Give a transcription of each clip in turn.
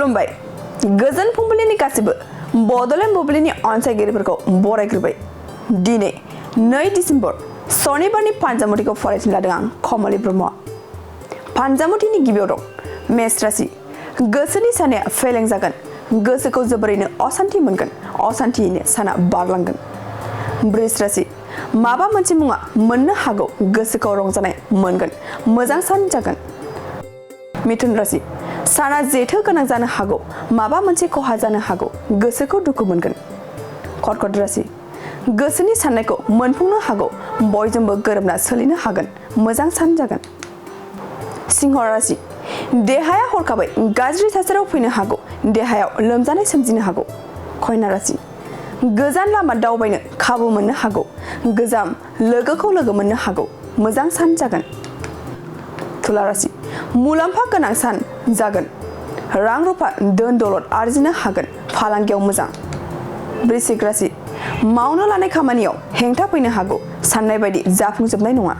खुलुमबाय गोजोन फुंबिलिनि गासिबो बड'लेण्ड बुब्लिनि अनसायगिरिफोरखौ बरायग्रोबाय दिनै 2 डिसेम्बर शनिबारनि फानजामुथिखौ फरायथिनो लादों आं कमलि ब्रह्म फानजामुथिनि गिबियाव दं मेष राशि गोसोनि साननाया फेलें जागोन गोसोखौ जोबोरैनो असान्थि मोनगोन असान्थियैनो साना बारलांगोन वृष राशि माबा मोनसे मुङा मोननो हागौ गोसोखौ रंजानाय मोनगोन मोजां सान जागोन मिथुन राशि साना जेथो गोनां जानो हागौ माबा मोनसे खहा जानो हागौ गोसोखौ दुखु मोनगोन कर्कट राशि गोसोनि साननायखौ मोनफुंनो हागौ बयजोंबो गोरोबना सोलिनो हागोन मोजां सान जागोन सिंह राशि देहाया हरखाबै गाज्रि थासारियाव फैनो हागौ देहायाव लोमजानाय सोमजिनो हागौ कन्या राशि गोजान लामा दावबायनो खाबु मोननो हागौ गोजाम लोगोखौ लोगो मोननो हागौ मोजां सान जागोन तुला राशि मुलाम्फा गोनां सान जागोन रां रुफा धोन दौलत आरजिनो हागोन फालांगियाव मोजां वृश्चिक राशि मावनो लानाय खामानियाव हेंथा फैनो हागौ साननाय बायदि जाफुंजोबनाय नङा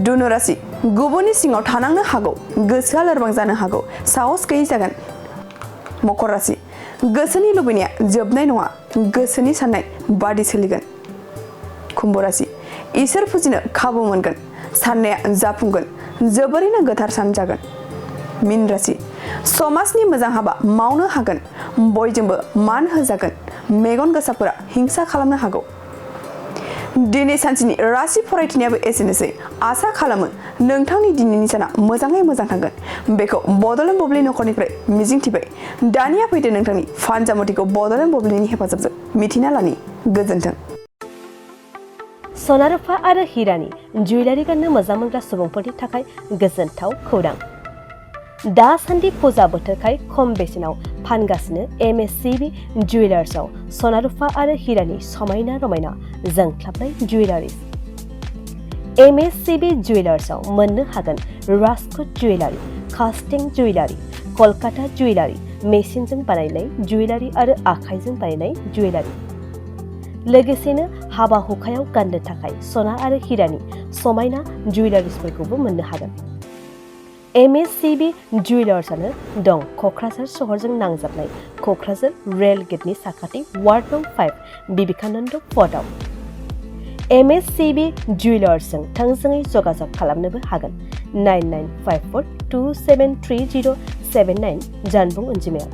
धनु राशि गुबुननि सिङाव थानांनो हागौ गोसोआ लोरबां जानो हागौ साहस गैयै जागोन मकर राशि गोसोनि लुबैनाया जोबनाय नङा गोसोनि साननाय बादि सोलिगोन कुम्भ राशि इसोर फुजिनो खाबु मोनगोन साननाया जाफुंगोन जोबोरैनो गोथार सान जागोन मीन राशि समाजनि मोजां हाबा मावनो हागोन बयजोंबो मान होजागोन मेगन गोसाफोरा हिंसा खालामनो हागौ दिनै सानसेनि राशि फरायथिनायाबो एसेनोसै आसा खालामो नोंथांनि दिनैनि साना मोजाङै मोजां थांगोन बेखौ बड'लेण्ड बुब्लि नखरनिफ्राय मिजिंथिबाय दानिया फैदो नोंथांनि फानजामुथिखौ बड'लेण्ड बुब्लिनि हेफाजाबजों मिथिना लानि गोजोन्थों सना रुफा आरो हिरानि जुवेलारि गाननो मोजां मोनग्रा सुबुंफोरनि थाखाय गोजोनथाव खौरां दासान्दि फुजा बोथोरखाय खम बेसेनाव फानगासिनो MSCB जुवेलार्सआव सना रुफा आरो हिरानि समायना रमायना जोंख्लाबनाय जुवेलारिज MSCB जुवेलार्सआव मोननो हागोन राजकोट जुवेलारि कास्टिं जुवेलारि कलकाता जुवेलारि मेसिनजों बानायनाय जुवेलारि आरो आखाइजों बानायनाय जुवेलारि लोगोसेनो हाबा हुखायाव गाननो थाखाय सना आरो हिरानि समायना जुवेलारिसफोरखौबो मोननो हागोन MSCB जुवेलार्सआनो दं क'क्राझार सहरजों नांजाबनाय क'क्राझार रेल गेटनि साखाथि वार्ड नं 5 बिबेकानन्द फर्टआव MSCB जुवेलार्सजों थोंजोङै जगाजग खालामनोबो हागोन 9954273079 जानबुं अनजिमायाव